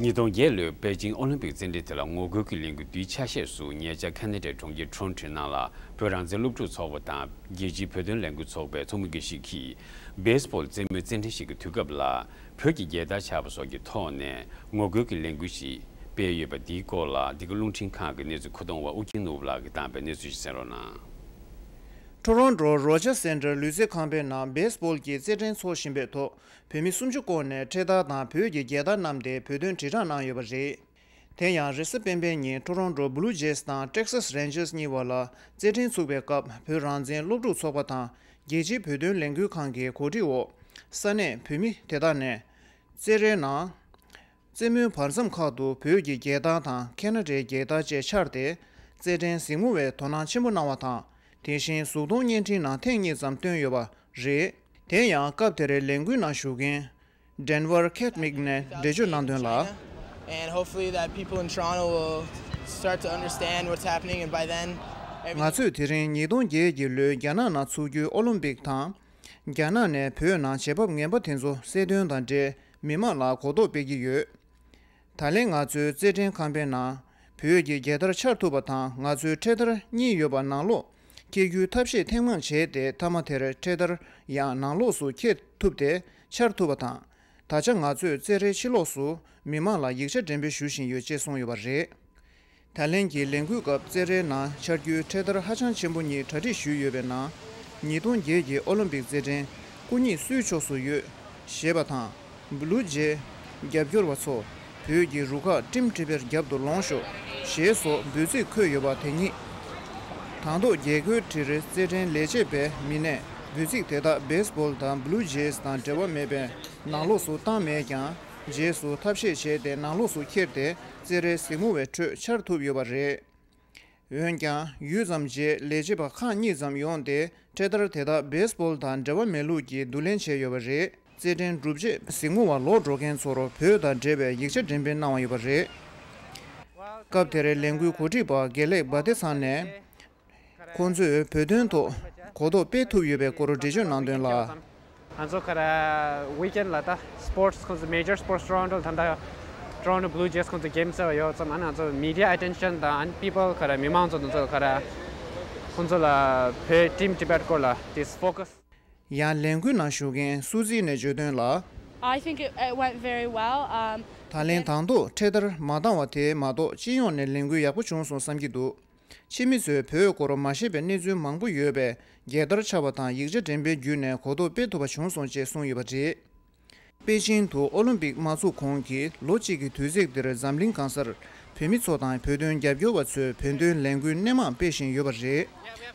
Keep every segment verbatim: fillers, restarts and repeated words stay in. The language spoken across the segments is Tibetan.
ཉིས་སྟོང་བརྒྱད་ལོའི་པེ་ཅིང་ཨོ་ལིམ་པིག་རྩེད་འགྲན་དེ་ལ་ངོ་རྒོལ་གྱི་ལས་འགུལ་བསྡུའི་ཆ་ཤས་སུ་ཉེ་ཆར་ཁ་ན་ཌའི་གྲོང་ཁྱེར་ཊོ་རོན་ཊོའི་ནང་ལ་བོད་རང་བཙན་སློབ་ཕྲུག་ཚོགས་པ་དང་རྒྱལ་སྤྱིའི་བོད་དོན་ལས་འགུལ་ཚོགས་པའི་ཚོགས་མི་འགའ་ཞིག་གིས་བེ་སི་བོལ་རྩེད་མོའི་རྩེད་འགྲན་ཞིག་གི་དུས་སྐབས་ལ་བོད་ཀྱི་རྒྱལ་དར་འཕྱར་བ་སོགས་ཀྱི་ཐོག་ནས་ངོ་རྒོལ་གྱི་ལས་འགུལ་ཞིག་སྤེལ་ཡོད་པ་འདིའི་སྐོར་ལ་འདི་ག་རླུང་འཕྲིན་ཁང་གི་གནས་ཚུལ་མཁོ་གཏོང་བ་ཨུ་རྒྱན་ནོར་བུ་ལགས་ཀྱིས་བཏང་པའི་གནས་ཚུལ་ཞིག་གསན་རོགས་གནང་། ཊོ་རོན་ཊོ་རོ་ཇར་སེན་ཊར་ལུས་རྩལ་ཁང་པའི་ནང་བེ་སི་བོལ་གྱི་རྩེད་འགྲན་འཚོགས་བཞིན་པའི་ཐོག་བོད་མི་སུམ་ཅུ་བསྐོངས་ནས་འཕྲེད་དར་དང་བོད་ཀྱི་རྒྱལ་དར་བསྣམས་ཏེ་བོད་དོན་དྲིལ་བསྒྲགས་གནང་ཡོད་པ་རེད། དེ་ཡང་རེས་གཟའ་སྤེན་པའི་ཉིན་ཊོ་རོན་ཊོ་བྷུ་ལུ་ཇེས་དང་ཊེག་སཱས་རེན་ཇར་གཉིས་བར་ལ་རྩེད་འགྲན་ཚུགས་པའི་སྐབས་བོད་རང་བཙན་སློབ་ཕྲུག་ཚོགས་པ་དང་རྒྱལ་སྤྱིའི་བོད་དོན་ལས་འགུལ་ཁང་གི་གོ་སྒྲིག་འོག་ས་གནས་བོད་མི་དེ་དག་ནས་རྩེད་རའི་ནང་རྩེད་མོའི་བར་མཚམས་ཁག་ཏུ་བོད་ཀྱི་རྒྱལ་དར་དང་ཁེ་ན་ཌའི་རྒྱལ་དར་བཅས་འཕྱར་ཏེ་རྩེད་འགྲན་གཟིགས་མོ་བའི་དོ་སྣང་ཆེན་པོ་གནང་བ་དང་། དེ་བཞིན་གཟུགས་མཐོང་བརྙན་འཕྲིན་ནང་ཐེངས་གཉིས་ཙམ་བཏོན་ཡོད་པ་རེད། དེ་ཡང་སྐབས་དེར་ལས་འགུལ་ནང་ཞུགས་མཁན་ཌེན་ཝར་ཁེད་མིག་ནས་འགྲེལ་བརྗོད་གནང་དོན་ལ། And hopefully that people in Toronto will start to understand what's happening, and by then, everything. ང་ཚོས་དེ་རིང་ཉིས་སྟོང་བརྒྱད་ཀྱི་ལོའི་རྒྱ་ནག་ནང་ཚུགས་རྒྱུའི་ཨོ་ལིམ་པིག་དང་། རྒྱ་ནག་ནས་བོད་ནང་བྱེད་བབ་ངན་པ་དེ་ཚོ་གསལ་སྟོན་དང་འབྲེལ་མི་མང་ལ་གོ་རྟོགས་སྤེལ་གྱི་ཡོད། ད་ལན་ང་ཚོའི་རྩེད་འགྲན་ཁང་པའི་ནང་བོད་ཀྱི་རྒྱལ་དར་འཕྱར་ཐུབ་པ་དང་། ང་ཚོའི་འཕྲེད་དར་གཉིས་ཡོད་པ་ནང་ལོགས་འཁྱེར་རྒྱུའི་ཐབས་ཤེས་ཐེངས་མང་བྱས་ཏེ། མཐའ་མ་དེར་འཕྲེད་དར་ཡང་ནང་ལོགས་སུ་འཁྱེར་ཐུབ་སྟེ་འཕྱར་ཐུབ་པ་དང་། ད་ཆ་ང་ཚོས་རྩེད་རའི་ཕྱི་ལོགས་སུ་མི་མང་ལ་ཡིག་ཆ་འགྲེམས་སྤེལ་ཞུ་བཞིན་ཡོད་ཅེས་གསུངས་ཡོད་པ་རེད། ད་ལན་གྱི་ལས་འགུལ་སྐབས་རྩེད་རའི་ནང་འཕྱར་རྒྱུའི་འཕྲེད་དར་ཧ་ཅང་ཆེན་པོ་གཉིས་གྲ་སྒྲིག་ཞུས་ཡོད་པའི་ནང་། ཉིས་སྟོང་བརྒྱད་ཀྱི་ཨོ་ལིམ་པིག་རྩེད་འགྲན་སྐུ་ཉིད་སུའི་ཕྱོགས་སུ་ཡོད་ཞེས་པ་དང་། བྷུ་ལུ་ཇེ་རྒྱབ་སྐྱོར་བ་ཚོ་བོད་ཀྱི་རུ་ཁག་ཊིམ་ཊི་བེཊ་རྒྱབ་ཏུ་ལོངས་ཤོག་ཞེས་སོགས་འབོད་ཚིག་འཁོད་ཡོད་པ་དེ་ཉིད། དང་ཐོག་རྒྱལ་སྒོའི་འཁྲིར་རྩེད་འགྲན་ལས་བྱེད་པས་མི་སྣས་འབོད་ཚིག་དེ་དག་བེ་སི་བོལ་དང་བྷུ་ལུ་ཇེས་དང་འབྲེལ་བ་མེད་པས་ནང་ལོགས་སུ་བཏང་མེད་ཀྱང་། རྗེས་སུ་ཐབས་ཤེས་བྱས་ཏེ་ནང་ལོགས་སུ་འཁྱེར་ཏེ་རྩེད་རའི་གཟིགས་མོ་བའི་ཁྲོད་འཕྱར་ཐུབ་ཡོད་པ་རེད། འོན་ཀྱང་ཡུད་ཙམ་རྗེས་ལས་བྱེད་པ་ཁག་གཉིས་ཙམ་ཡོང་སྟེ་འཕྲེད་དར་དེ་དག་བེ་སི་བོལ་དང་འབྲེལ་བ་མེད་ལུགས་ཀྱི་བསྡུ་ལེན་བྱས་ཡོད་པ་རེད། རྩེད་འགྲན་གྲུབ་རྗེས་གཟིགས་མོ་བ་ལོག་འགྲོ་མཁན་ཚོར་བོད་དང་འབྲེལ་བའི་ཡིག་ཆ་འགྲེམས་སྤེལ་གནང་བ་ཡོད་པ་རེད། སྐབས་དེར་ལས་འགུལ་གོ་སྒྲིག་པ་དགེ་ལེགས་འབའ་ཏེ་ཚང་ནས། ཁོང་ཚོས་བོད་དོན་ཐོག་གོ་རྟོགས་སྤེལ་ཐུབ་ཡོད་པའི་སྐོར་འགྲེལ་བརྗོད་གནང་དོན་ལ། ང་ཚོ་ག་རེ་ཝི་ཀེན་ལ་ད་སི་པོར་ཊི་ཁོང་ཚོ་མེ་ཇར་སི་པོར་ཊི་ཊོ་རོན་ཊོ་ད་ལྟ་ཊོ་རོན་ཊོ་བྷུ་ལུ་ཇེས་ཁོང་ཚོ་གེམ་རྩེ་བ་ཡོད་ཙམ། ཨ་ནི་ང་ཚོ་མི་ཌི་ཡ་ཨེ་ཊེན་ཤན་དང་ཨ་ནི་པི་པལ་ག་རེ་མི་མང་ཚོ་དེ་ཚོ་ག་རེ་ཁོང་ཚོ་ལ་བོད་ཊིམ་ཊི་བེཊ་སྐོར་ལ་དེ་ཕོ་ཀ་སི། ཡང་ལས་འགུལ་ནང་ཞུགས་མཁན་སུ་ཛི་ནས་བརྗོད་དོན་ལ། I think it, it went very well. Um, ད་ལན་དང་ཐོག་འཕྲེད་དར་མ་བཏང་བ་དེ་མ་གཏོགས་སྤྱི་ཡོངས་ནས་ལས་འགུལ་ཡག་པོ་བྱུང་སོང་བསམ་གྱི་འདུག་ཕྱི་མི་ཚོས་བོད་སྐོར་མ་ཤེས་པའི་གནས་ཚུལ་མང་པོ་ཡོད་པས་རྒྱལ་དར་འཕྱར་བ་དང་ཡིག་ཆ་འགྲེམས་སྤེལ་བརྒྱུད་ནས་གོ་རྟོགས་སྤེལ་ཐུབ་པ་བྱུང་སོང་ཅེས་གསུངས་ཡོད་པ་རེད། པེ་ཅིང་དུ་ཨོ་ལིམ་པིག་མ་ཚུགས་གོང་གི་ལོ་གཅིག་གི་དུས་ཚིགས་འདིར་འཛམ་གླིང་གང་སར་བོད་མི་ཚོ་དང་བོད་དོན་རྒྱབ་སྐྱོར་བ་ཚོས་བོད་དོན་ལས་འགུལ་སྣེ་མང་སྤེལ་བཞིན་ཡོད་པ་རེད།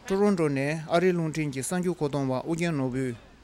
ཊོ་རོན་ཊོ་ནས་ཨ་རིའི་རླུང་འཕྲིན་གྱི་གསར་འགྱུར་མཁོ་གཏོང་བ་ཨུ་རྒྱན་ནོར་བུས།